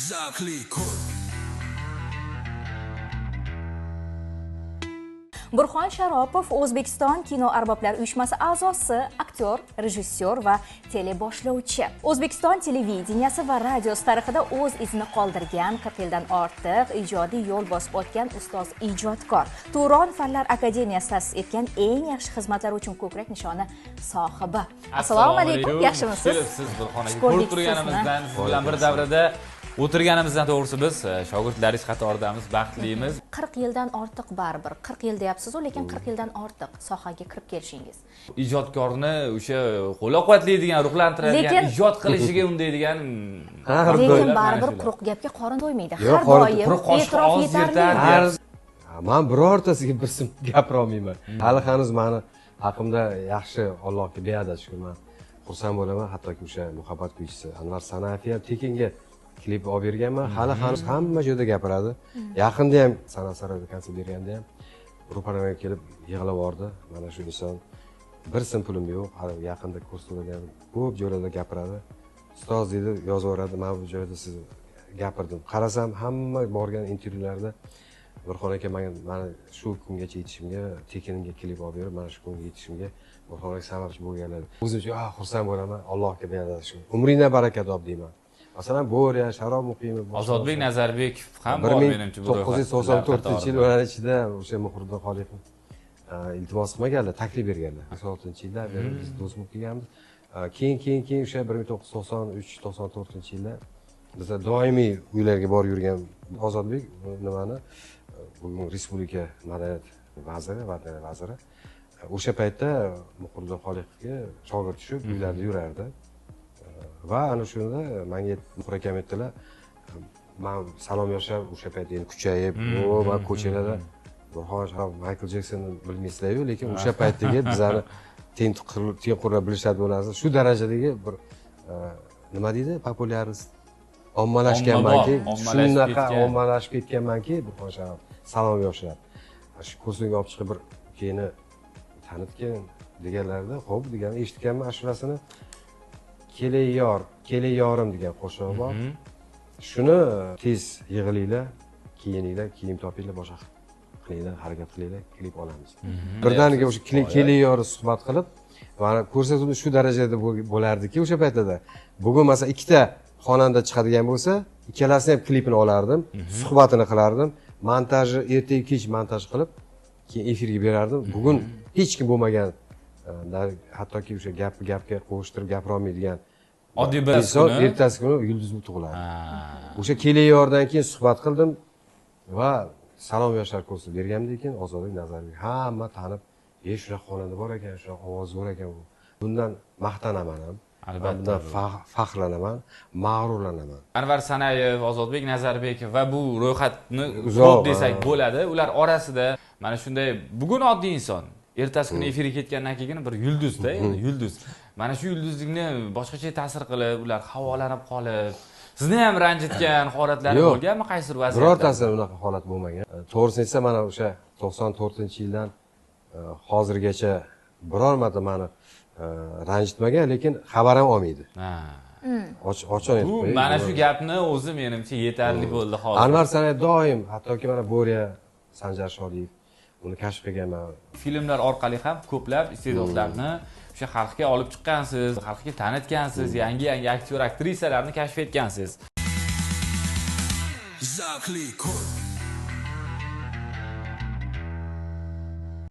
Zavqli ko'r. Burxon Sharopov O'zbekiston kino arboblar uyushmasi a'zosi, aktyor, rejissyor va teleboshlovchi. O'zbekiston televideniyasi va radiosi tarixida o'z izini qoldirgan, 40 yildan ortiq ijodiy yo'l bosib o'tgan ustoz ijodkor. Turon Fanlar Akademiyasi ta'sis etgan eng yaxshi xizmatlar uchun ko'krak nishoni sohibi. Assalomu alaykum, yaxshimisiz? Siz Burxon aka ko'rib turganimizdan, siz bilan bir davrada o'tirganimizdan to'g'risi biz shogirdlaringiz qatoridamiz, baxtlimiz. 40 yildan ortiq baribir, 40 yil deyapsiz-u, lekin 40 yildan ortiq sohaga kirib kelishingiz. Ijodkorni o'sha qo'llab-quvvatlaydigan, ruhlantiradigan, ijod qilishiga undaydigan. Lekin baribir quruq gapga qorin to'ymaydi. Har doim e'tirof yetarli. Men birortasiga bir sim gapira olmayman. Hali hanuz meni haqimda yaxshi, Allohga beadad shukr, men xursand bo'laman. Hattoki o'sha muhabbat kuychisi Anvar Sanayev ham tekinga klip olib berganman. Hali hanuz hamma joyda gapiradi. Yaqinda ham san'at saroyida konsert berganda ham ro'parama kelib yig'lab yubordi. Mana shu inson, bir sim pulim yo'q. Hali yaqinda ko'rsatuvlarda ham ko'p joylarda gapiradi. Ustoz deydi, yozib yuboradi, men bu joyda sizni gapirdim. Qarasam hamma borgan intervyularda Burxon aka mana shu kungacha yetishimga, tekinga klip olib berib, mana shu kunga yetishimga Burxon aka sababchi bo'lganlar. O'zimcha xursand bo'laman, Allohga beadad shukr. Umringdan baraka top deyman. Masalan, Bo'riya, Sharob Muqimov, Ozodbek Nazarbekov ham bor menimcha bu 1994-yil ular ichida o'sha Muhriddin Xoliqov iltimos qilmaganlar, taklif berganlar. 96-yilda beri biz do'st bo'lib kelganmiz. Keyin o'sha 1993-94-yilda biz doimiy uylarga borib yurgan Ozodbek nimani bugun Respublika madaniyat vaziri, madaniyat vaziri o'sha paytda Muhriddin Xoliqovga shogird tushib uylarda yurardi. Va ana shunda menga Muhir akam aytdilar, men Salom yoshlar o'sha payt endi kuchayib, man ko'chalarda Burxon Sharof, Michael Jeksonni bilmaysizlar-yu, lekin o'sha paytdagi bizani tengqurlar bilishadi bo'ladi. Shu darajadagi bir nima deydi, populyarist ommalashganmanki, shunaqa ommalashib ketganmanki, Burxon Sharof, Salom yoshlar. Shu ko'rsatuvga olib chiqib bir ukangni tanitgin deganlarida, xo'p degan eshitganman ashulasini. Kelayor, kelayorim degan qo'shiq bor. Shuni tez yig'ilinglar, kiyininglar, kiyim topinglar, boshqa qilinglar, harakat qilinglar, klip olamiz. Birdaniga o'sha kelayor suhbat qilib, mana ko'rsatuvda shu darajada bo'lardiki o'sha paytlarda. Bugun masalan ikkita xonanda chiqadigan bo'lsa, ikkalasini ham klipini olardim, suhbatini qilardim, montajni ertaga kech montaj qilib, keyin efirga berardim. Bugun hech kim bo'lmagan, hattoki o'sha gapni gapga qo'shtirib gapira olmaydigan oddiy bir inson ertasi kuni yulduz bo'lib tug'iladi. O'sha Kelayordan keyin suhbat qildim va Salom yoshlar ko'rsatib bergandan keyin Ozodbek Nazarbek hamma tanib, shunaqa xonanda bor ekan, shunaqa ovoz bor ekan. Bundan maqtanaman ham, albatta faxrlanaman, mag'rurlanaman. Anvar Sanayev, Ozodbek Nazarbekov va bu ro'yxatni ko'p desak bo'ladi. Ular orasida mana shunday bugun oddiy inson, ertasi kuni efirga ketgandan keyin bir yulduzda, endi yulduz. Mana shu yulduzlikni boshqacha ta'sir qilib, ular havolanib qolib, sizni ham ranjitgan holatlar bo'lganmi qaysidir vaziyatda? Birortasida unaqa holat bo'lmagan. To'g'risini aytsam, mana o'sha 94-yildan hozirgacha biror marta meni ranjitmagan, lekin xabar ham olmaydi. Ochiq aytib qo'yay. Mana shu gapni o'zi menimcha yetarli bo'ldi hozir. Anvar Sanayev doim, hattoki mana Bo'riya, Sanjar Shodiyev uni kashf qilganman. Filmlar orqali ham ko'plab iste'dodlarni o'sha xalqqa olib chiqqansiz, xalqqa tanitgansiz, yangi-yangi aktyor, aktrisalarni kashf etgansiz. Zavqli ko'r.